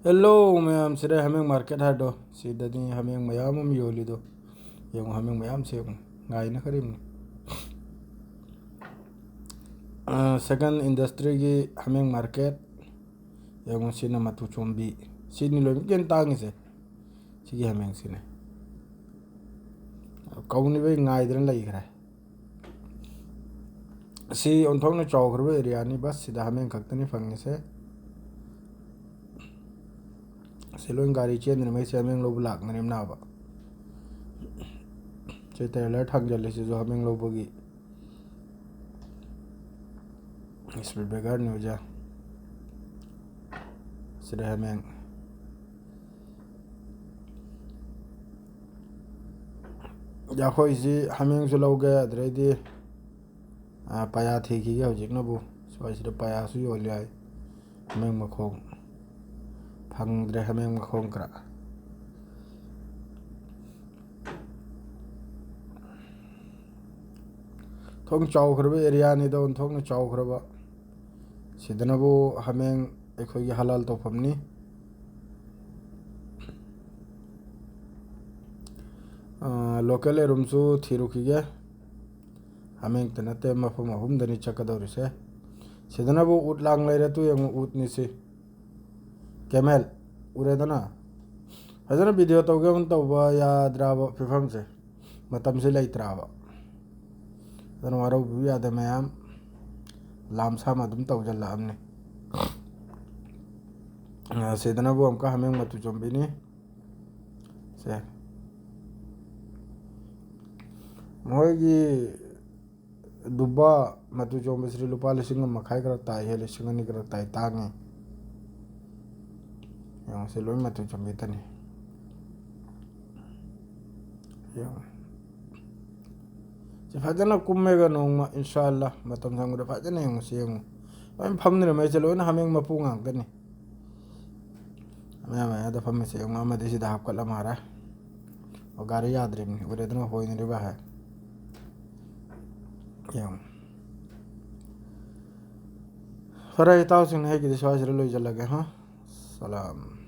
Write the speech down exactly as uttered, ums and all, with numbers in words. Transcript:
Hello ꯃꯌꯥꯝ, ꯁꯤꯗ ꯍꯥꯃꯦꯡ market ꯍꯥꯏꯗꯣ, ꯁꯤꯗꯗꯤ ꯍꯥꯃꯦꯡ ꯃꯌꯥꯝ ꯑꯃ ꯌꯣꯜꯂꯤꯗꯣ꯫ ꯌꯦꯡꯉꯨ, ꯍꯥꯃꯦꯡ ꯃꯌꯥꯝꯁꯦ ꯌꯦꯡꯉꯨ, ꯉꯥꯏꯅꯈ꯭ꯔꯤꯕꯅꯤ꯫ ꯑ, second industryꯒꯤ ꯍꯥꯃꯦꯡ market꯫ ꯌꯦꯡꯉꯨ, ꯁꯤꯅ ꯃꯇꯨ ꯆꯣꯝꯕꯤ꯫ ꯁꯤꯅꯤ ꯂꯣꯏꯅꯃꯛ ꯍꯦꯟꯅ ꯇꯥꯡꯉꯤꯁꯦ꯫ ꯁꯤꯒꯤ ꯍꯥꯃꯦꯡꯁꯤꯅꯦ꯫ ꯀꯧꯅꯤꯕꯩ ꯉꯥꯏꯗꯅ ꯂꯩꯈ꯭ꯔꯦ꯫ ꯁꯤ ꯑꯣꯟꯊꯣꯛꯅ ꯆꯥꯎꯈ꯭ꯔꯕ areaꯅꯤ, ꯕꯁ ꯁꯤꯗ ꯍꯥꯃꯦꯡ ꯈꯛꯇꯅꯤ ꯐꯪꯉꯤꯁꯦ꯫ ꯁꯤ ꯂꯣꯏ ꯒꯥꯔꯤ ꯆꯦꯟꯗ꯭ꯔꯤꯉꯩꯁꯦ ꯍꯥꯃꯦꯡ ꯂꯧꯕ ꯂꯥꯛꯅꯔꯤꯕꯅꯦꯕ꯫ ꯁꯤ trailer ꯊꯥꯡꯖꯜꯂꯤꯁꯤꯁꯨ ꯍꯥꯃꯦꯡ ꯂꯧꯕꯒꯤ꯫ Speed breakerꯅꯤ ꯑꯣꯖꯥ꯫ ꯁꯤꯗ ꯍꯥꯃꯦꯡ꯫ ꯑꯩꯈꯣꯏꯁꯤ ꯍꯥꯃꯦꯡꯁꯨ ꯂꯧꯒꯦ, ꯑꯗꯨꯗꯩꯗꯤ, ꯑ, ꯄꯩꯌꯥ ꯊꯤꯈꯤꯒꯦ ꯍꯧꯖꯤꯛꯅꯕꯨ꯫ ꯁ꯭ꯋꯥꯏꯁꯤꯗ ꯄꯩꯌꯥꯁꯨ ꯌꯣꯜꯂꯤ ꯍꯥꯏ꯫ ꯍꯥꯃꯦꯡ ꯃꯈꯣꯡ ꯐꯪꯗ꯭ꯔꯦ, ꯍꯥꯃꯦꯡ ꯃꯈꯣꯡ ꯈꯔ꯫ ꯊꯣꯡ ꯆꯥꯎꯈ꯭ꯔꯕ areaꯅꯤꯗ, ꯑꯣꯟꯊꯣꯛꯅ ꯆꯥꯎꯈ꯭ꯔꯕ꯫ ꯁꯤꯗꯅꯕꯨ ꯍꯥꯃꯦꯡ ꯑꯩꯈꯣꯏꯒꯤ ꯍꯂꯥꯜ ꯇꯧꯐꯝꯅꯤ꯫ ꯑ, local ꯌꯦꯔꯨꯝꯁꯨ ꯊꯤꯔꯨꯈꯤꯒꯦ꯫ ꯍꯥꯃꯦꯡꯇ ꯅꯠꯇꯦ, ꯃꯐꯝ ꯑꯍꯨꯝꯗꯅꯤ ꯆꯠꯀꯗꯧꯔꯤꯁꯦ꯫ ꯁꯤꯗꯅꯕꯨ ꯎꯠ ꯂꯥꯡ ꯂꯩꯔꯦ, ꯇꯨ ꯌꯦꯡꯉꯨ, ꯎꯠꯅꯤ ꯁꯤ꯫ Camel ꯎꯔꯦꯗꯅ? ꯐꯖꯅ video ꯇꯧꯒꯦ ꯑꯃ ꯇꯧꯕ ꯌꯥꯗ꯭ꯔꯕ ꯐꯤꯕꯝꯁꯦ, ꯃꯇꯝꯁꯦ ꯂꯩꯇ꯭ꯔꯕ꯫ ꯑꯗꯨꯅ ꯋꯥꯔꯧꯕꯤꯕ ꯌꯥꯗꯦ ꯃꯌꯥꯝ, ꯂꯥꯝ ꯁꯥꯝ ꯑꯗꯨꯝ ꯇꯧꯖꯜꯂꯛꯑꯕꯅꯤ꯫ ꯑ, ꯁꯤꯗꯅꯕꯨ ꯑꯃꯨꯛꯀ ꯍꯥꯃꯦꯡ ꯃꯇꯨ ꯆꯣꯝꯕꯤꯅꯤ꯫ ꯁꯦ꯫ ꯃꯈꯣꯏꯒꯤ ꯗꯨꯕꯥ ꯃꯇꯨ ꯆꯣꯝꯕꯁꯤꯗꯤ ꯂꯨꯄꯥ ꯂꯤꯁꯤꯡ ꯑꯃ ꯃꯈꯥꯏ ꯈꯔ ꯇꯥꯏ, ꯍꯦ, ꯂꯤꯁꯤꯡ ꯑꯅꯤ ꯈꯔ ꯇꯥꯏ, ꯇꯥꯡꯉꯤ꯫ ꯌꯦꯡꯉꯨ, ꯁꯤ ꯂꯣꯏ ꯃꯇꯨ ꯆꯣꯝꯕꯤꯇꯅꯤ꯫ ꯌꯦꯡꯉꯨ꯫ ꯁꯤ ꯐꯖꯅ ꯀꯨꯝꯃꯦꯒ ꯅꯣꯡꯃ, ꯏꯟꯁꯥ ꯑꯜꯂꯥ, ꯃꯇꯝ ꯁꯪꯕꯗ ꯐꯖꯅ ꯌꯦꯡꯉꯨ, ꯁꯤ ꯌꯦꯡꯉꯨ꯫ ꯂꯣꯏ ꯐꯝꯗ꯭ꯔꯤꯉꯩꯁꯦ ꯂꯣꯏꯅ ꯍꯥꯃꯦꯡ ꯃꯄꯨ ꯉꯥꯛꯇꯅꯤ꯫ ꯃꯌꯥ ꯃꯌꯥꯗ ꯐꯝꯃꯤꯁꯦ ꯌꯦꯡꯉꯨ, ꯑꯃꯗꯤ ꯁꯤꯗ ꯍꯥꯞꯀꯠꯂ ꯃꯥꯔꯦ꯫ ꯑꯣ, ꯒꯥꯔꯤ ꯌꯥꯗ꯭ꯔꯤꯕꯅꯤ, ꯎꯔꯦꯗꯅ ꯍꯣꯏꯅꯔꯤꯕ ꯍꯥꯏ꯫ ꯌꯦꯡꯉꯨ꯫ ꯐꯔꯦ, ꯏꯇꯥꯎꯁꯤꯡꯅ ꯑꯩꯒꯤꯗꯤ ꯁ꯭ꯋꯥꯏꯁꯤꯗ ꯂꯣꯏꯁꯤꯜꯂꯒꯦ, ꯍꯥ? سلام.